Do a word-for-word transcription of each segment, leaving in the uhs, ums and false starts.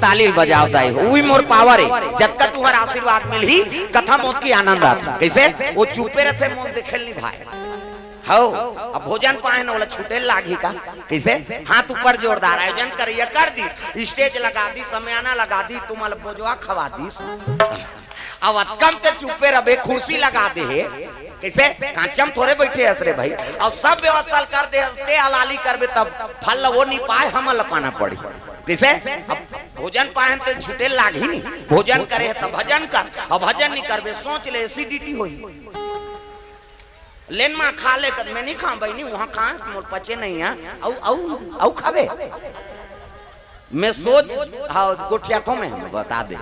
ताली बजाव दाई हो, उही मोर पावर हे। जतका तुहर आशीर्वाद मिलही, कथा मोत की आनंद आथे। कइसे? ओ चुपे रथे, मोल देखेल नहीं भाई। हव, अब भोजन पाहेन, ओला छूटेल लागही का? कइसे? हाथ ऊपर जोरदार, आयोजन करइया कर दी, स्टेज लगा दी, समियाना लगा दी, तुमन ल बोजवा खवा दी। अब अतकम ते चुपे रबे, कुर्सी लगा दे हे। कइसे? कांचम थोरे बइठे हस रे भाई। अब सब व्यवस्था ल कर दे, ते हलाली करबे तब फल ल वो नहीं पाए, हमन ल पाना पड़ी। कइसे? अब भोजन पाहेन ते छूटेल लागही नहीं, भोजन करे हे त भजन कर, अब भजन नहीं करबे, सोच ले, एसिडिटी होही। लेन माँ खा ले, कद मैं नहीं खाऊं बहिनी, वहाँ खाए, मोर पचे नहीं है। अउ, अउ, अउ खाबे? मैं सोच, हाँ, गोठिया तो मैं बता दे।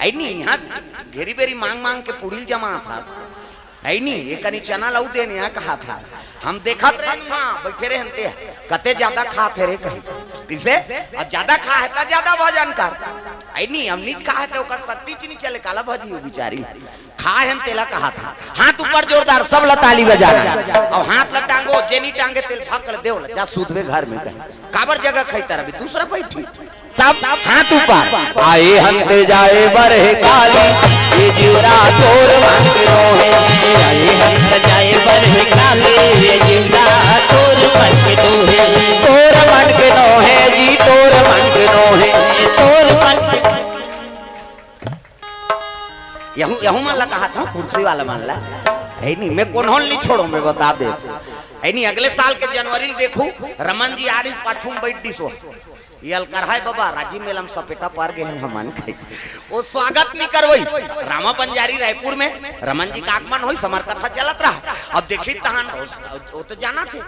अइ नहीं, यहाँ घेरी बेरी मांग मांग के पूड़ी जमा था। अइ नहीं, ये कनी चना लऊ देन, यहाँ कहा था। हम देखत रहे, माँ बैठे रहे, हनते कते ज्यादा खात हे रे कहीं। कइसे? अब ज्यादा खा हे त ज्यादा भजन कर। अइ नहीं, हम निज खा हे त ओकर शक्ति च नहीं चले, काला भजी हो बिचारी। खा हेन तेला कहा था। हाथ ऊपर जोरदार, सब ल ताली बजाना। अउ हाथ ल टांगो, जे नहीं टांगे तेल भकल देव ल, जा सुतबे घर में कहीं। काबर जगह खइता रबे, दूसरा बइठी। तब हाथ ऊपर। आए हंते जाए बरहे काली, ये जीवरा तोर मन के नोहे। आए हंते जाए बरहे काली, ये जीवरा तोर मन के नोहे। तोर मन के नोहे जी, तोर मन के नोहे। तोर मन के यहू, यहू मन ला कहा था, कुर्सी वाला मन ला। हे नहीं, मैं कोनो ल नहीं छोड़ों, मैं बता दे। हे नहीं, अगले साल के जनवरी ल देखू, रमन जी आ रही, पाछू में बैठ दिसो। ये अलकर हाय बाबा, राजीव मेला में सपेटा पार गए हैं हमन के। वो स्वागत नहीं करवइस। रामा बंजारी रायपुर में, रमन जी का आगमन होइस, हमर कथा चलत रहा। अब देखी तहन, वो, वो तो जाना थे।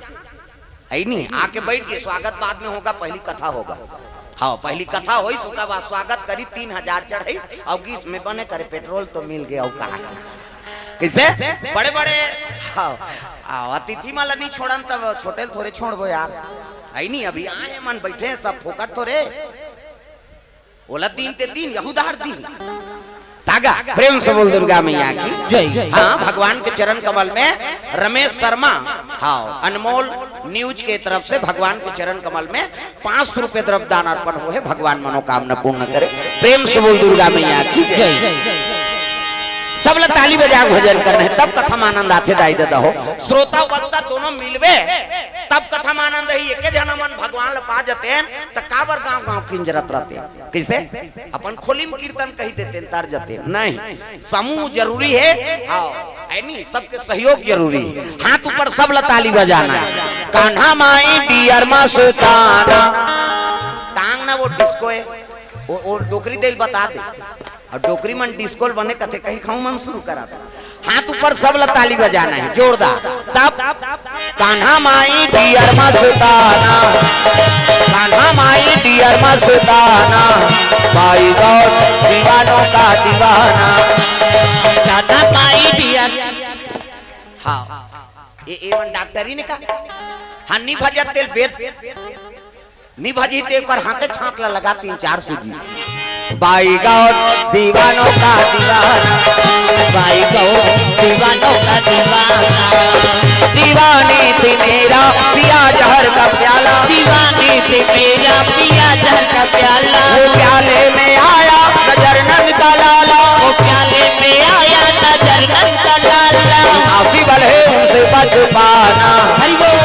अइ नहीं, आके बैठ के स्वागत बाद में होगा, पहली कथा होगा। हाँ, पहली कथा होइस, ओकर बाद स्वागत करी, तीन हजार चढ़ाइस, अउ गीस में बने करे, पेट्रोल तो मिल गया, अउ कहा। कइसे? बड़े बड़े, हाँ, हाँ, अतिथि मन ल नहीं छोड़न, तब छोटे ल थोरे छोड़बो यार। अइ नहीं, अभी आए मन बैठे हैं, सब फोकट थोरे। ओला दीन ते दीन, यहू दार दीन। तागा, प्रेम से बोल दुर्गा मैया की। जय। हाँ, भगवान के चरण कमल में रमेश शर्मा, हाँ, अनमोल न्यूज के तरफ से भगवान के चरण कमल में पाँच सौ रुपए द्रव्य दान अर्पण होहे, भगवान मनोकामना पूर्ण करे। प्रेम से बोल दुर्गा मैया की। जय। सब ल ताली बजा भजन करना है, तब कथा में आनंद आथे दाई ददा हो। श्रोता वक्ता दोनों मिलबे, तब कथा में आनंद ही। एके झन मन भगवान ल पा जतेन, त काबर गांव गांव किंजरत रहते? कइसे? अपन खोली में कीर्तन कही देते, तर जते। नहीं, समूह जरूरी है। हाँ, है नहीं, सबके सहयोग जरूरी है। हाथ ऊपर, सब ल ताली बजाना है। कान्हा माई डियर मस्ताना। टांग ना वो डिस्को है, वो, वो डोकरी देल बता दे। अउ डोकरी मन डिस्को ल बने कथे, कहीं खाऊं मन शुरू करा था। हाथ ऊपर, सब ल ताली बजाना है, जोरदार। तब कान्हा माई डियर मस्ताना, कान्हा माई डियर मस्ताना, बाई गौर दीवानों का दीवाना। Kanha my dear. हाँ, ये, ये मन डॉक्टरी ने कहा, हाँ, नहीं भजत तेल बेद। नहीं भजी ते ओकर हाथे छांट ला लगा तीन चार सूजी। बाई गौर दीवानों का दीवाना, बाई गौर दीवानों का दीवाना। दीवानी थी मेरा पिया जहर का प्याला, दीवानी थी मेरा पिया जहर का प्याला। वो प्याले में आया नजर नंद का लाला, वो प्याले में आया नजर नंद का लाला। आसी बल है उनसे बच पाना, हरि बोल।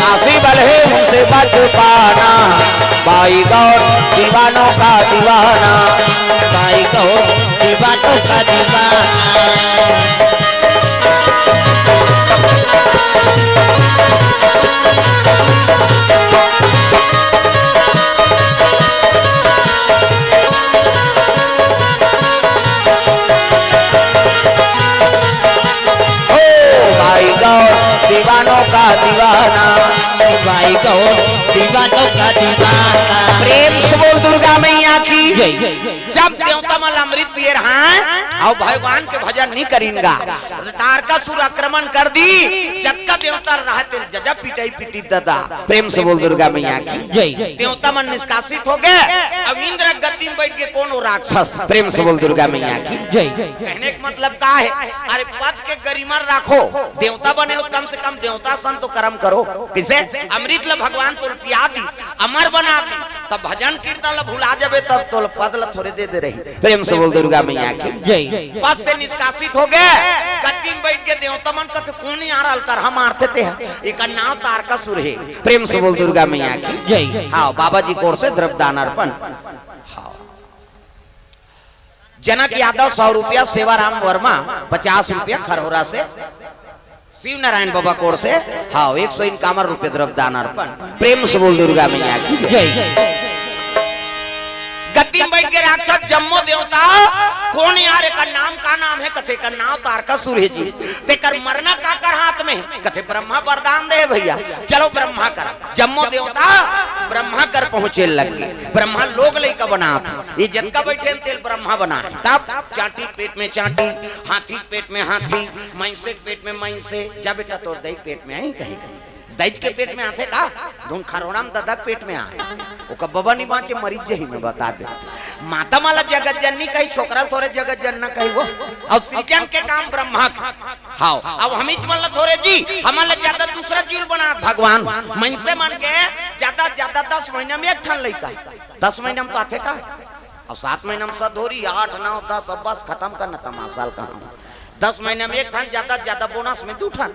आसी बल है उनसे बच पाना। बाई गौर दीवानों का दीवाना। बाई गौर दीवानों का दीवाना। ओ बाई गौर दीवानों का दीवाना। बाई गौर दीवानों का दीवाना। प्रेम से बोल दुर्गा मैया की। जय। जब देवता मन अमृत पिए रहा, अउ भगवान के भजन नहीं करिन गा, तारकासुर आक्रमण कर दी। जतका देवता रहा तेल जजा पिटाई पिटी ददा। प्रेम से बोल दुर्गा मैया की। जय। देवता मन निष्कासित हो गए। अब इंद्र गति दिन बैठ के कौन हो राक्षस? प्रेम से बोल दुर्गा मैया की। जय। कहने का मतलब का है? अरे पद के गरिमा राखो, देवता बने हो, कम से कम देवता सन तो कर्म करो। किसे? अमृत ल भगवान तोल पिया दीस, अमर बना दीस, तब भजन कीर्तन ल भुला जाबे, तब तोल पद ल थोड़े दे दे रही। प्रेम से बोल दुर्गा मैया की। जय। पद से निष्कासित हो गए, कत दिन बैठ के देवता मन कथे, कौन यार अलकरहा मारथे ते ह? एकर नाव तारकासुर हे। प्रेम से बोल दुर्गा मैया की। जय। हाँ, बाबा जी की ओर से द्रव्य दान अर्पण। हाँ। जनक यादव सौ रुपया, सेवाराम वर्मा पचास रुपया खरहोरा से, शिव नारायण बाबा की ओर से, हाँ, एक सौ इनकावन रुपया द्रव्य दान अर्पण। प्रेम से बोल दुर्गा मैया की। जय। गद्दी में बैठ के राक्षस जम्मो देवता, कौन यार एकर नाम, का नाम है? कथे एकर नाव तारकासुर हे जी। तेकर मरना काकर हाथ में? कथे ब्रह्मा वरदान दे भैया, चलो ब्रह्मा कर। जम्मो देवता ब्रह्मा कर पहुंचे लग गए। ब्रह्मा लोग लइका बनात, ये जतका बैठे हैं तेल ब्रह्मा बना है। तब चांटी के पेट में चांटी, हाथी के पेट में हाथी, मइंसे के पेट में मइंसे। जा बेटा, तोर दई के पेट में आई कहीं, दई के पेट में आथे का? धुन खरोड़ा में ददा के पेट में आए, ओकर बबा नहीं बाँचे, मरीज जही में बता दे। माता मन ला जगत जननी कही, छोकरा ल थोरे जगत जनना कही वो। अउ सृजन के काम ब्रह्मा के। हाँ, अब हमीच मन ला थोरे जी, हमन ला ज्यादा दूसरा जीव बनात भगवान। मइनसे मन के ज्यादा ज्यादा दस महीना में एक ठन लइका, दस महीना में तो आथे का? अब सात महीना में सधोरी, आठ, नौ, दस, अब बस खत्म करना तमाशा ल कहा। दस महीना में एक ठन, ज्यादा ज्यादा बोनस में दू ठन।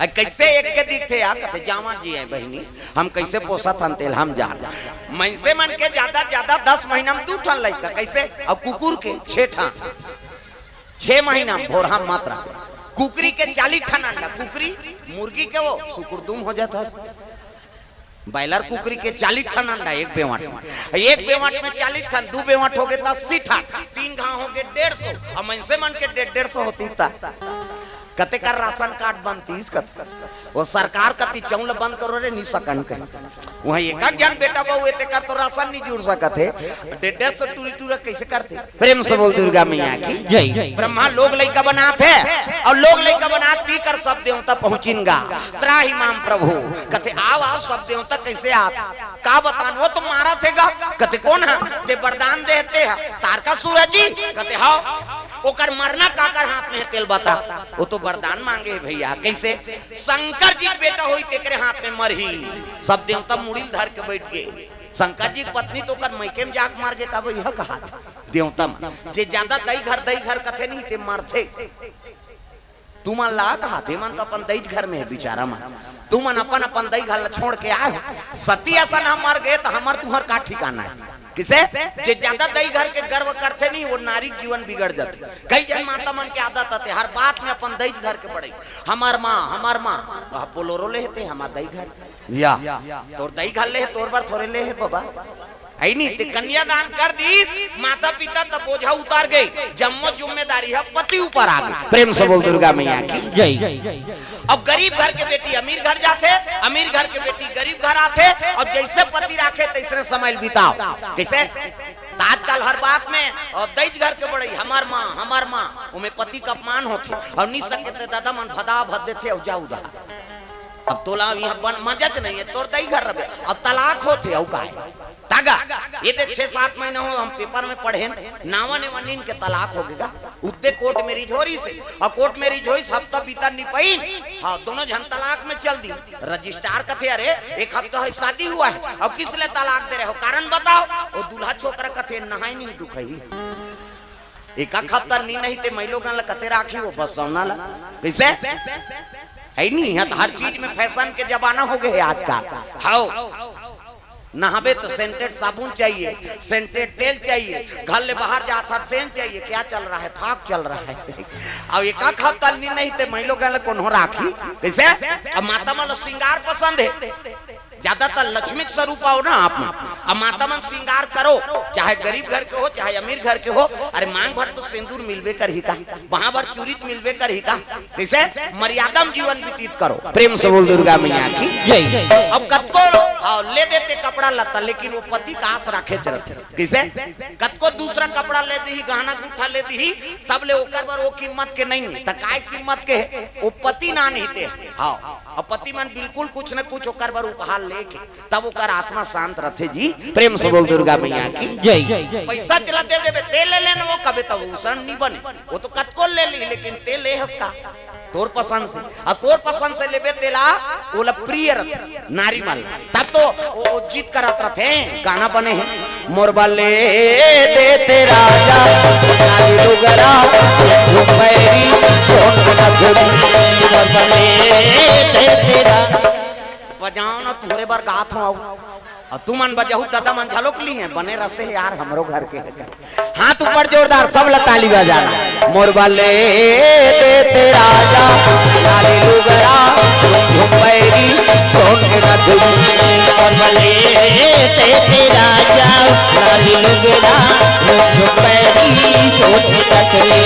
आ, कैसे एक के दिखथे यार? कथे जामा जी है बहिनी, हम कैसे पोसत हन तेल हम जान। मइनसे मन के ज्यादा ज्यादा दस महीना में दू ठन लइका, कैसे? अउ कुकुर के छे ठन, छे महीना में भोरहा मात्रा। कुकरी के चालीस ठन अंडा, कुकरी, मुर्गी के वो सुकुरदुम हो जात हस। बॉयलर कुकरी के चालीस ठन अंडा एक बेवाट में, एक बेवाट में चालीस ठन, दू बेवाट हो गए त अस्सी ठन, तीन घाव हो गए डेढ़ सौ। अब मइनसे मन के डेढ़ डेढ़ सौ होती त कते कर राशन कार्ड बनतीस? कत वो सरकार कती चौल बंद करो रे, नहीं सकन कहीं। वहाँ एक एक जन बेटा बहू हे, तेकर तो राशन नहीं जुड़ सकत हे। डेढ़ डेढ़ सौ टूरी टूरा कैसे करते? प्रेम से बोल दुर्गा मैया की। जय। ब्रह्मा लोग लइका बनात हे, अउ लोग लइका बनात पी कर सब देवता पहुँचिन गा। त्राहि माम प्रभु। कथे, "आव, आव, सब देवता कैसे आत?" का बतान, वो तो मारत हे गा। कथे, "कौन हे? ते वरदान देहते हे, तारकासुर हे जी?" कथे, "हव।" "ओकर मरना काकर हाथ में हे, तेल बता।" वो तो वरदान मांगे हे भैया। कैसे? शंकर जी के बेटा होई, तेकरे हाथ में मरही। सब देवता मुड़ी ल धर के बैठ गए। शंकर जी के पत्नी तो ओकर मइके में जाके मर गे, का भैया कहा था? देवता मन जे ज्यादा दई घर, दई घर कथे नहीं, ते मरथे। तुमन ला कहा, ते मन तो अपन दई घर में हे बिचारा मन। तुमन अपन अपन दई घर ला छोड़ के आए हो। सती असन हम मर गए त हमर तुहर का ठिकाना हे? किसे? जे ज्यादा दई घर के गर्व करथे नहीं, वो नारी के जीवन बिगड़ जाथे। कई जन माता मन के आदत आथे, हर बात में अपन दई घर के बड़ई, "हमर माँ, हमर माँ।" अब बोलोरो लेहते, "हमर दई घर।" या, तोर दई घर ले हे, तोर बर थोरे ले हे बाबा। हे नहीं, ते कन्यादान कर दी, माता पिता त बोझा उतार गए, जम्मो जिम्मेदारी ह पति ऊपर आ गए। प्रेम से बोल दुर्गा मैया की। जय। अब गरीब घर के बेटी अमीर घर जाथे, अमीर घर के बेटी गरीब घर आथे, अब जैसे पति राखे तैसने समय बिताओ। कैसे? त आजकल हर बात में, और दई घर के बड़ई, "हमर माँ, हमर माँ", ओमे पति का अपमान होथे, और नहीं सके ते दादा मन भदा भद देथे, और जा उदा। अब तोला यहाँ बन मजच नहीं हे, तोर दई घर रबे। अब तलाक होथे, अउ का हे? तागा, ये दे छह सात महीना हो, हम पेपर में पढ़ेन, नावा नेवा नीन के तलाक हो गेगा। उद्दे कोर्ट में रिझोरी से, अउ कोर्ट में रिझोरी से हफ्ता बीता नहीं पाइन। हाँ, दोनों झन तलाक में चल दी। रजिस्ट्रार कथे, "अरे, एक हफ्ता है शादी हुआ है, अब किस लिए तलाक दे रहे हो? कारण बताओ।" वो दूल्हा छोकरा कथे, "नहाई नहीं दुखही।" एक आध हफ्ता नी नहीं ते मइलोगन ला कते राखी वो बसौना ला। कैसे? हे नहीं, यहाँ तो हर चीज में फैशन के जमाना हो गए हे आजकल। हाओ, नहाबे तो सेंटेड साबुन चाहिए, सेंटेड तेल चाहिए, घर ले बाहर जात हर सेंट चाहिए। क्या चल रहा है? फाग चल रहा है। अब एक आध हफ्ता नी नहीं ते मइलोगन ला कोनो राखी। कैसे? अब माता मन ला श्रृंगार पसंद हे। ज्यादातर लक्ष्मी के स्वरूप आओ ना आप मन। अब माता मन श्रृंगार करो, चाहे गरीब घर के हो, चाहे अमीर घर के हो। अरे मांग भर तो सिंदूर मिलबे करही का, वहां भर चूरी तो मिलबे करही का। जैसे मर्यादा में जीवन व्यतीत करो। प्रेम से बोल दुर्गा मैया की। जय। अब कतको, हाँ, ले देते कपड़ा लत्ता, लेकिन वो पति का आस राखे जरत। कैसे? कतको दूसरा कपड़ा ले दी, गहना गुट्ठा ले दी, तब ले ओकर बर वो कीमत के नहीं है। त काय कीमत के है? वो पति ना नहीं ते। हाँ, अब पति मन बिल्कुल कुछ न कुछ ओकर बर उपहार ले तब ओकर आत्मा शांत रथे जी। प्रेम से बोल दुर्गा मैया की। जय। पैसा चला दे देबे, तेल ले लेना, वो कबे तब उसन नहीं बने, वो तो कतको ले ली, लेकिन तेल ले हंसका तोर पसंद से, और तोर पसंद से लेबे तेला, ओला प्रिय रथे नारी मन। तब तो वो, वो जीत करत रथे, गाना बने हैं, मोर बले दे ते राजा, नारी लुगरा, घुमैरी, सोन नथुनी, मोर बले दे ते राजा। बजाओ ना, तुहरे बर गात हूँ, आओ। अउ तुमन बजहू, ददा मन झलोक ली हैं, बने रसे यार, हमरो घर के हे। हाथ ऊपर जोरदार, सब ला ताली बजाना। मोर बले दे ते राजा, लाली लुगरा, घुमैरी, सोन के नथुनी। मोर बले दे ते राजा, लाली लुगरा, घुमैरी, सोन के नथुनी।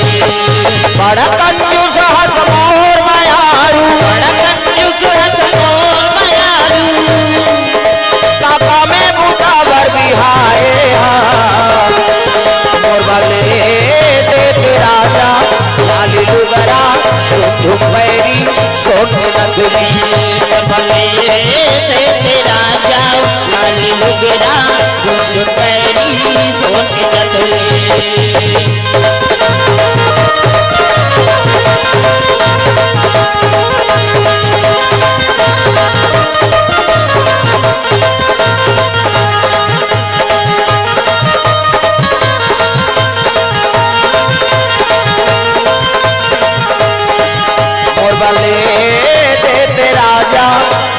बड़ा कंजूस हस मोर मयारू, बड़ा कंजूस हस मोर मयारू। काका में बूता बर बिहाए हा। मोर बले दे ते राजा, लाली लुगरा, झुम झुम बैरी, सोन नथुनी। मोर बले दे ते राजा, लाली लुगरा, झुम झुम बैरी, सोन नथुनी। मोर बले दे ते राजा,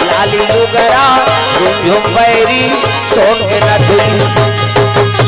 लाली लुगरा, झुमझुम बैरी, सोन के नथुनी।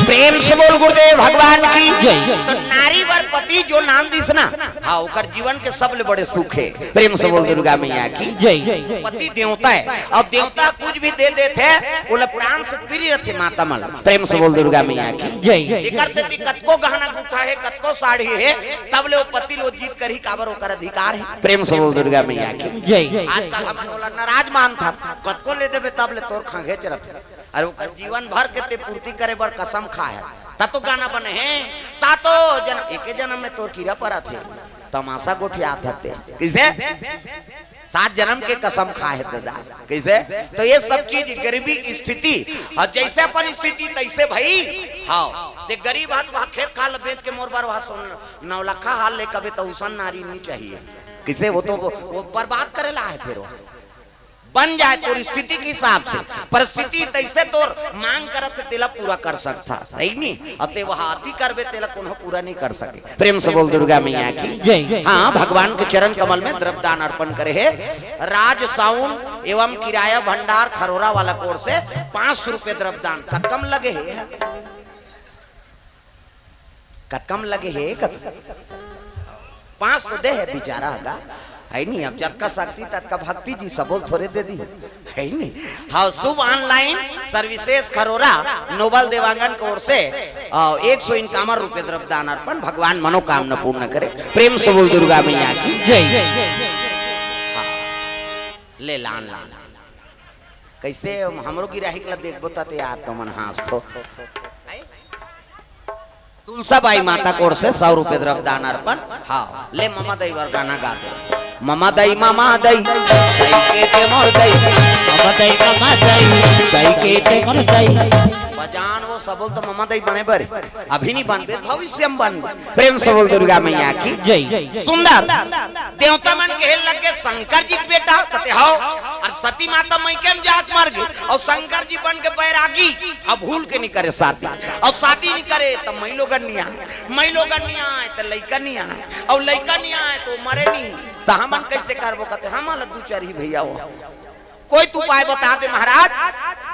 प्रेम से बोल गुरुदेव भगवान की जय। तो नारी बर पति जो नाम दिस ना, हाँ, ओकर जीवन के सबले बड़े सुख हे। प्रेम से बोल दुर्गा मैया की जय। पति देवता हे, अउ देवता कुछ भी दे देथे, ओला प्राण से प्रिय रथे माता मन। प्रेम से बोल दुर्गा मैया की जय। एकर सेती कतको गहना गुठा हे, कतको साड़ी हे, तब ले वो पति लो जीत करही, काबर ओकर अधिकार हे। प्रेम से बोल दुर्गा मैया की जय। आजकल हमन ओला नाराज मानथन, कतको ले देबे तब ले तोर खंघेच रथे। अरे ओकर जीवन भर के ते पूर्ति करे बर कसम खाए हे, त तो गाना बने हे। सातों जन्म, एके जन्म में तोर कीरा परत हे, तमाशा गोठियात हते। कइसे? सात जन्म के कसम खाए हे दादा। कइसे? तो ये सब चीज गरीबी की स्थिति, अउ जइसे अपन स्थिति तइसे भई। हाँ, ते गरीब हस, वहाँ खेत खार ल बेच के मोर बर वहाँ सोन नौलखा हार ले कबे, त उसन नारी नहीं चाहिए। कइसे? वो तो वो, वो बर्बाद करे ला हे, फिर वो बन जाए तोर स्थिति के हिसाब से, परिस्थिति तइसे तोर मांग करत हे, तेला पूरा कर सकथा, सही नहीं? अउ ते वहाँ अति करबे, तेला कोनो पूरा नहीं कर सके। प्रेम से बोल दुर्गा मैया की जय। हाँ, भगवान के चरण कमल में द्रव्य दान अर्पण करे हे राज साउंड एवं किराया भंडार खरोरा वाला कोर से पाँच सौ रुपये द्रव्य दान। कतका म लगे हे? कतका म लगे हे? कत पाँच सौ दे हे बेचारा हगा, हे नहीं? अब जतका शक्ति ततका भक्ति जी, सबो ल थोरे दे दी, हे नहीं? हाँ, शुभ ऑनलाइन सर्विसेज खरोरा नोबल देवांगन के ओर से, आ, एक सौ इक्यावन रुपये द्रव्य दान अर्पण, भगवान मनोकामना पूर्ण करे। प्रेम से बोल दुर्गा मैया की जय। हाँ, ले लान लान। कइसे हमरो गिराहिक ला देखबो त ते यार, तुमन हाँसथो। तुलसा बाई माता कोर से सौ रुपये द्रव्य दान अर्पण। हाँ, ले ममा दई बर गाना गा दे। ममा दई, ममा दई, दई के ते मोर दई। ममा दई, ममा दई, दई के ते मोर दई। बजान वो सबो ल तो ममा दई बने बर, अभी नहीं बनबे, भविष्य में बनबे। प्रेम से बोल दुर्गा मैया की जय। सुंदर देवता मन कहे लग गे, "शंकर जी के बेटा कते हव?" अउ सती माता मइके म जाके मर गे, अउ शंकर जी बन के बैरागी, अब भूल के नहीं करे शादी, अउ शादी नहीं करे त मई लोगन नहीं आए, मई लोगन नहीं आए त लइका नहीं आए, अउ लइका नहीं आए त मरे नहीं, त हमन कइसे करबो? कथे, "हमन ला दू चार ही भैया हो।" कोई तो उपाय बता दे महाराज।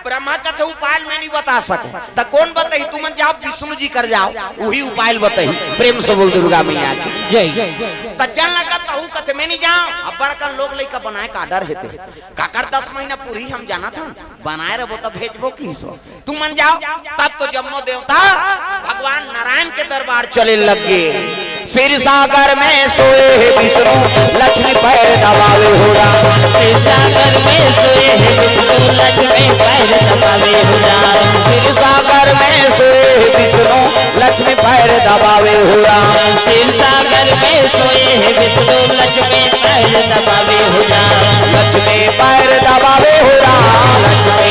ब्रह्मा कथे उपाय मैं नहीं बता सकूं, त कोन बताही? तुमन जाओ विष्णु जी कर जाओ, उही उपाय बताही। प्रेम से बोल दुर्गा मैया की जय। त चल ना कथे, तहू कथे मैं नहीं जाओ। अब बड़कन लोग लइका बनाए का डर हेते, काकर दस महीना पूरी हम जानत हन, बनाए रहबो त भेजबो किसो। तुमन जाओ। तब तो जम्मो देवता भगवान नारायण के दरबार चले लग गे। क्षीर सागर में सोए हे विष्णु, लक्ष्मी पैर दबावे हो राम। क्षीर सागर में सोए हे विष्णु, लक्ष्मी पैर दबावे हो राम। क्षीर सागर में सोए हे विष्णु, लक्ष्मी पैर दबावे हो राम। क्षीर सागर में सोए हे विष्णु, लक्ष्मी पैर दबावे हो राम। लक्ष्मी पैर दबावे हो राम। लक्ष्मी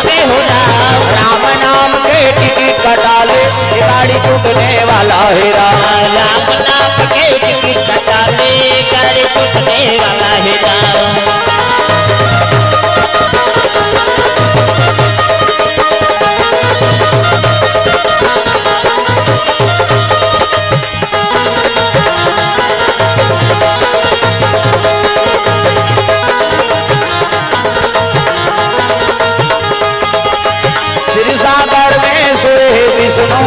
हे हो राम। राम नाम के टिकट कटा ले, ये गाड़ी छूटने वाला है राम। राम नाम के टिकट कटा ले, गाड़ी छूटने वाला है राम। क्षीर सागर में सोए है विष्णु,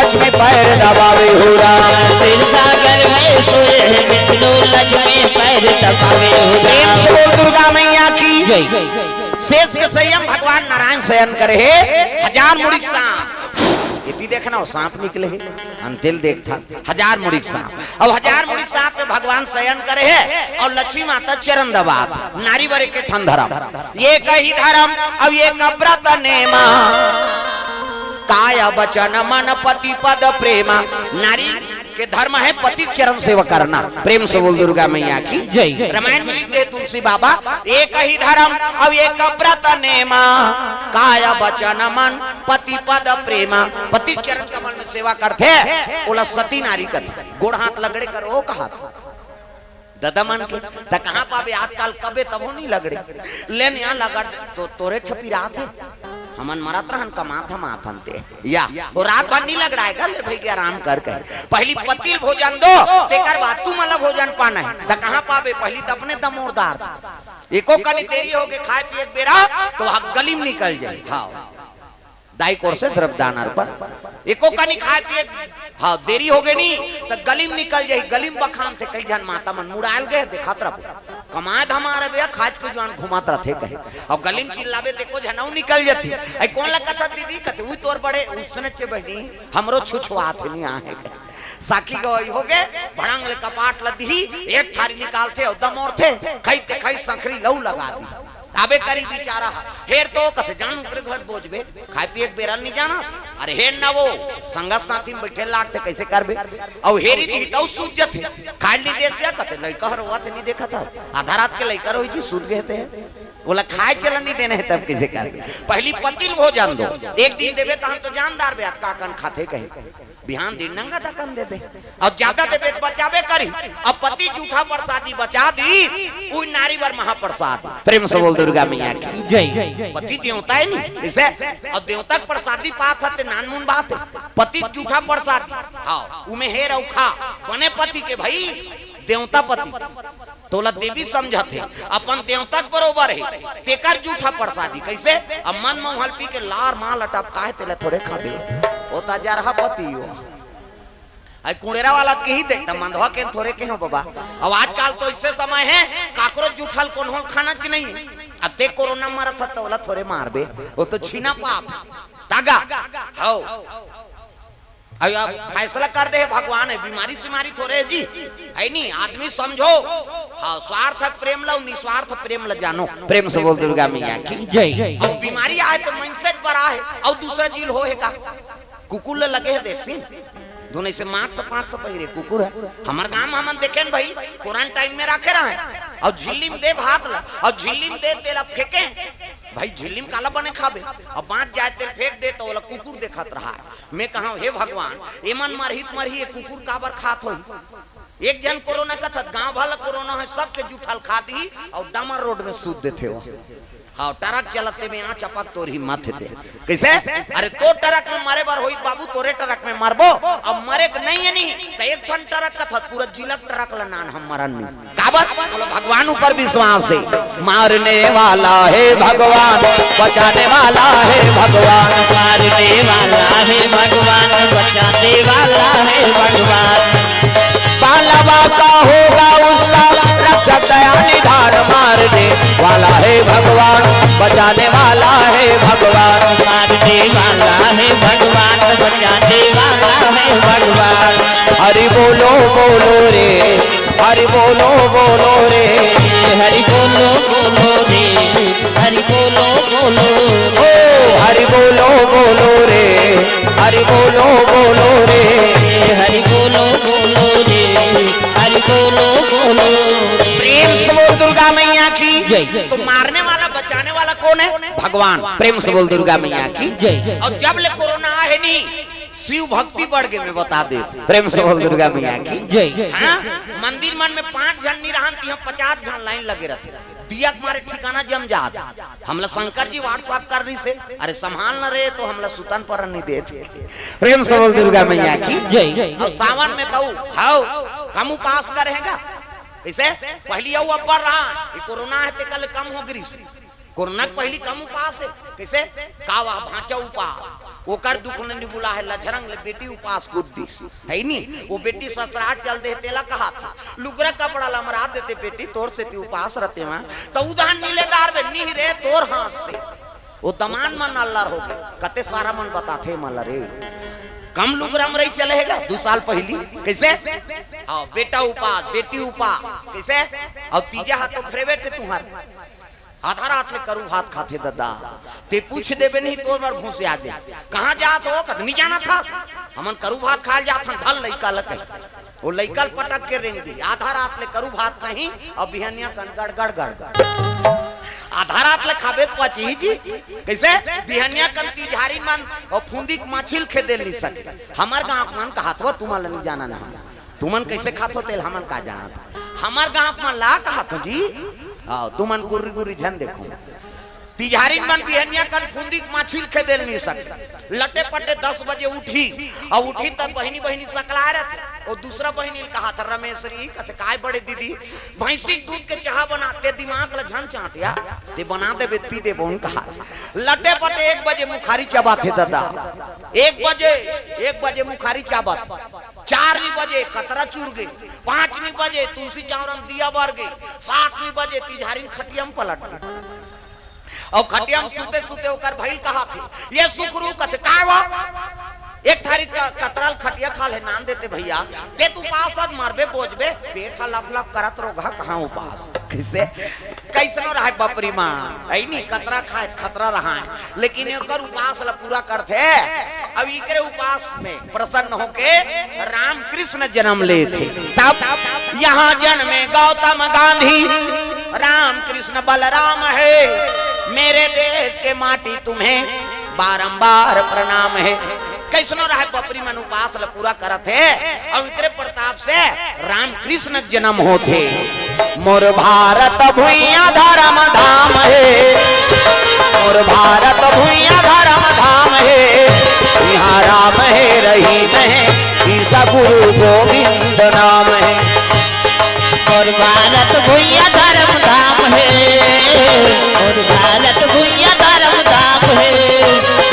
लक्ष्मी पैर दबावे हो राम। क्षीर सागर में सोए है विष्णु, लक्ष्मी पैर दबावे हो राम। प्रेम से बोल दुर्गा मैया की जय। शेष के संयम भगवान नारायण शयन करे है, हजार मुड़ी सांप। इति देखना हो, सांप निकले है, अंतिल देखता। हजार मुड़ी सांप। अब हजार मुड़ी सांप में भगवान शयन करे है और लक्ष्मी माता चरण दबात। नारी बर एक ठन धर्म, एक ही धर्म, अब एक व्रत नेमा। काय वचन मन पति पद प्रेमा। नारी के धर्म है पति चरण सेवा करना। प्रेम से बोल दुर्गा मैया की जय। रामायण में लिख दे तुलसी बाबा, एक ही धर्म, अब एक व्रत नेमा। काय वचन मन पति पद प्रेमा। पति चरण कमल में सेवा करथे, ओला सती नारी कथे। गोड़ हाथ लगड़े करो कहा ददा मन के, त कहाँ पाबे आजकल, कबे तभो नहीं लगड़े। लेन यहाँ लगड़ दे, तो तोरे छपी रात है। हमन मरत रहन, कमात हम आथन ते। या, वो रात भर नहीं लगड़ाएगा, ले भई आराम कर कहे। पहली पति ल भोजन दो, तेकर बाद तू मला भोजन पाना है। त कहाँ पाबे, पहली त अपने दमोरदार था। एको कनी देरी होगे खाए पिए के बेरा, तो वहाँ गली में निकल जाए। हाँ। दाई कोर से द्रव्य दान अर्पण। एको कनी खाए पिए, हाँ, देरी होगे नी, त गली में निकल जाही, गली में बखान थे, कई झन माता मन मुड़ायल गए, देखत रहो। कमाए धमाए भैया, खाज के जुआन घुमात रथे कहे। अउ गली में चिल्लाबे, त एको झन अउ निकल जथे। "ऐ कोन ला कथस दीदी?" कथे, "उई तोर बड़े, उसने चे बहिनी, हमरो छुछुआत हे, नी आहे।" साखी गवई होगे, भड़ंग ले कपाट ल दिही, एक थारी निकालथे, अउ दमोरथे, खई ते खई संखरी लऊ लगा दी। आबे करी बिचारा ह। हेर तो कथे, "जान ओकरे घर बोझबे, खाए पिए के बेरा ल नी जाना।" अरे हेर ना वो, संगत साथी में बैठे लागथे, कैसे करबे? अउ हेरी दिही तउ सूत जथे। खाए ल नी देस या कथे, "लइका हर रोवत हे, नी देखत हस? आधा रात के लइका रोही जी, सूत गए थे।" ओला खाए चलन नी देने हे, तब कैसे करबे? पहली पति ल भोजन दो, एक दिन देबे तहन तो जानदार बे, का कन खाथे कहे। बिहान दिन नंगा दकन दे दे। अउ ज्यादा देबे त बचाबे करी। अब पति जूठा प्रसादी बचा दी, उई नारी बर महाप्रसाद। प्रेम से बोल दुर्गा मैया की। जय। पति देवता हे नी, इसे अउ देवता के प्रसादी पात हे, ते नानमुन बात हे। पति जूठा प्रसादी, हाँ, उमे हेर अउ खा, बने पति के भई, देवता पति। तोला देवी समझत हे, अपन देवता के बरोबर हे, तेकर जूठा प्रसादी। कैसे? अब मन मउहल पी के लार माल अटपकाए, तेला थोरे खाबे। ओ त जरहा पति हो। आई कुड़ेरा वाला के ही दे, त मंदवा के थोरे के हो बाबा। अब आजकल तो ऐसे समय हे, काकरो जूठा ल कोनो ल खाना च नहीं। अब ते कोरोना मरत ह, तोला थोरे मारबे। वो तो छीना पाप। तागा। हौ। अब, अब फैसला कर दे हे भगवान, हे बीमारी सीमारी थोरे हे जी, हे नी? आदमी समझो, हाँ, स्वार्थ के प्रेम ला, निस्वार्थ प्रेम ला जानो। प्रेम से बोल दुर्गा मैया की। जय। अब बीमारी आए त मनसे के बर आए, अउ दूसरा झी ल होहे का? कुकुर ला लगे हे वैक्सीन, धुन ऐसे मास्क पास्क पहिरे कुकुर हे। हमर गांव में हमन देखेन भई, क्वारंटाइन में राखे रहे, अउ झिल्ली में दे भात ला, अउ झिल्ली में दे तेला फेंके। भई झिल्ली में काला बने खाबे, अउ बांच जाए तेल फेंक दे त ओला कुकुर देखत रहा हे। मैं कहंव, "हे भगवान, एमन मरही त मरही, ये कुकुर काबर खात होही?" एक झन कोरोना कथस, गांव भर ल कोरोना हे, सबके जूठा ल खा दिही अउ डामर रोड में सूत देथे वो। हाँ, ट्रक चलत तेमे आ चपक तोर हिम्मत हे ते। कैसे? अरे तोर ट्रक में मरे बर होही बाबू, तोरे ट्रक में मरबो। अब मरे के नहीं हे नी, त एक ठन ट्रक कथस, पूरा जिला के ट्रक ल नान हम मरन नी। काबर? बोलो, भगवान ऊपर विश्वास हे। मारने वाला है भगवान, बचाने वाला है भगवान। मारने वाला है भगवान, बचाने वाला है भगवान। पालवा का होगा उसका रक्षक दया निधान। मारने वाला है भगवान, बचाने वाला है भगवान। मारने वाला है भगवान, बचाने वाला है भगवान। हरि बोलो बोलो रे, हरि बोलो बोलो रे। हरि बोलो बोलो रे, हरि बोलो बोलो। ओ हरि बोलो बोलो रे, हरि बोलो बोलो रे। हरि बोलो बोलो रे, हरि बोलो बोलो रे। प्रेम से बोल दुर्गा मैया की। जय। तो मारने वाला, बचाने वाला कौन है? भगवान, प्रेम से बोल दुर्गा मैया की। जय। अउ जब ले कोरोना आहे नहीं, शिव भक्ति बढ़ गे, मैं बता देत हँव। प्रेम से बोल दुर्गा मैया की। जय। हाँ, मंदिर मन में पाँच झन नहीं रहन, तिहाँ पचास झन लाइन लगे रहिथे। दिया के मारे ठिकाना जम जात। हमला शंकर जी WhatsApp कर रहिसे, अरे संभाल न रे, तो हमला सुतन परन नहीं देत। प्रेम से बोल दुर्गा मैया की। जय। अउ सावन में तो हव, कम उपास करेगा। कइसे? पहिली अउ अब्बड़ रहा, ये कोरोना हे तेकर ले कम हो गिस। कोरोना के पहिली कम उपास हे। कइसे? कावा भाँचा उपास। ओकर दुख ल नइ भुलाय हे, लझरंग ले बेटी उपास कूद दिस। हे नी? ओ बेटी ससुरार चल दे, तेला कहत हे, लुगरा कपड़ा ल मरा देते बेटी, तोर सेती उपास रहितेंव। त उधार नीले दार बे, निह रे तोर हाथ से। ओ दमांद मन अल्लर हो गे, कते सारा मन बताथे मला रे। कम लुगरा म रही चले हे गा, दू साल पहिली। कइसे? हाँ, बेटा उपास, बेटी उपास। कइसे? अउ तीजा हा तो फेर बेटे तुँहर आधा रात ले करू भात खाथे ददा। ते पूछ देबे नहीं, तोर बर घुसिया दे। कहाँ जात हो? कत नहीं जाना था। हमन करू भात खाय ल जात हन, धल लइका ल कही। ओ लइका ल पटक के रेंग दी। आधा रात ले करू भात खाही, अउ बिहनिया कन गड़, गड़, गड़, गड़। आधा रात ले खाबे त पचही जी। कइसे? बिहनिया कन तिजहारी मन अउ फुंदी के माछी ल खेदे ल नइ सके। हमर गाँव के मन कहत हो, तुमन ल नइ जानन हम। तुमन कइसे खाथो तेला हमन का जानत? हमर गाँव के मन ला कहत हो जी। आओ, तुमन गुर्री गुर्री झन देखो। तिजहारी मन बिहनिया कन फुंदी के माछी ल खेदे ल नइ सके। लटे पटे दस बजे उठही, अउ उठही त बहिनी बहिनी सकलाय रहिथे। ओ दूसरा बहिनी ल कहत हे, रमेसरी, कथे, "काय बड़े दीदी, भैंसी के दूध के चाहा बनाते, दिमाग ल झन चाँटिया, ते बना देबे त पी देबो," उन कहा। लटे पटे एक बजे मुखारी चबाथे ददा। एक बजे, एक बजे मुखारी चाबत। चार नी बजे कतरा चुर गे, पाँच नी बजे तुलसी चौरा म दिया बर गे, सात नी बजे तिजहारी खटिया म पलट गे। अउ खटिया म सुते सुते ओकर भई ल कहत हे, "ये सुखरू," कथे, "काय वो?" "एक थारी क-, कतरा ल खटिया खा ले नान देते भइया, ते त उपास अस मरबे बोजबे, पेट ह लप लप करत रोगहा कहाँ उपास।" कइसे? कइसनो रहय बपरी मन, अइ नी, कतरा खाय त खतरा रहय, लेकिन एकर उपास ल पूरा करथे। अब इकरे उपास में प्रसन्न होके रामकृष्ण जनम लेथे। तब यहाँ जन्मे गौतम गांधी, रामकृष्ण बलराम हे, मेरे देश के माटी तुम्हें बारंबार प्रणाम हे। कइसनो रहय बपरी मन उपास ल पूरा करत हे, अउ इकरे प्रताप से रामकृष्ण जनम होथे। मोर भारत भुइयां धरम धाम हे, मोर भारत भुइयां धरम धाम हे, इहाँ राम हे रहीम हे, ईसा गुरु गोविंद नाम हे। मोर भारत भुइयां धरम धाम हे, मोर भारत भुइयां धरम धाम हे,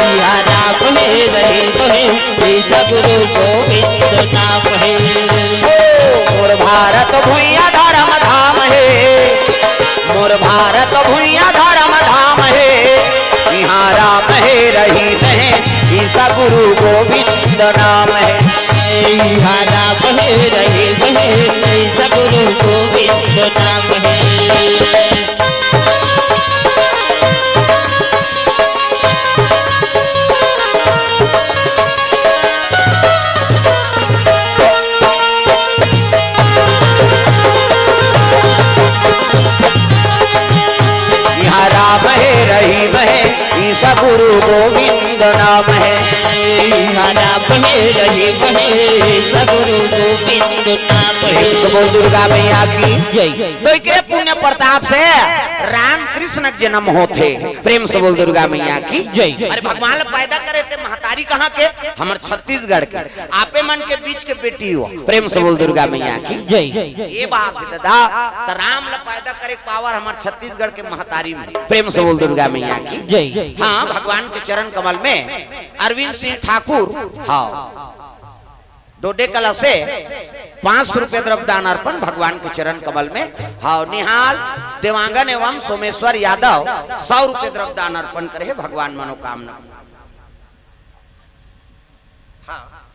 इहाँ राम हे रहीम हे, ईसा गुरु गोविंद नाम हे। ओ, मोर भारत भुइयां धरम धाम हे, मोर भारत भुइयां धरम धाम हे, इहाँ राम हे रहीम हे, ईसा गुरु गोविंद नाम हे। इहाँ राम हे रहीम हे, ईसा गुरु गोविंद नाम हे। इहाँ राम हे रहीम हे, ईसा गुरु गोविंद नाम हे। इहाँ राम हे रहीम हे, ईसा गुरु गोविंद नाम हे। प्रेम से बोल दुर्गा मैया की जय। तो इकरे पुण्य प्रताप से राम कृष्ण के जनम होथे। प्रेम से बोल दुर्गा मैया की जय। अरे भगवान ल पैदा करे ते महतारी कहाँ के? हमर छत्तीसगढ़ के। आपे मन के बीच के बेटी हो। प्रेम से बोल दुर्गा मैया की जय। ये बात हे दादा, त राम ल पैदा करे के power हमर छत्तीसगढ़ के महतारी में। प्रेम से बोल दुर्गा मैया की जय। हाँ, भगवान के चरण कमल में अरविंद सिंह ठाकुर, हाँ, डोडेकला से पाँच सौ रुपये द्रव्य दान अर्पण भगवान के चरण कमल में। हाँ, निहाल देवांगन एवं सोमेश्वर यादव सौ रुपये द्रव्य दान अर्पण करे हे भगवान मनोकामना। हाँ,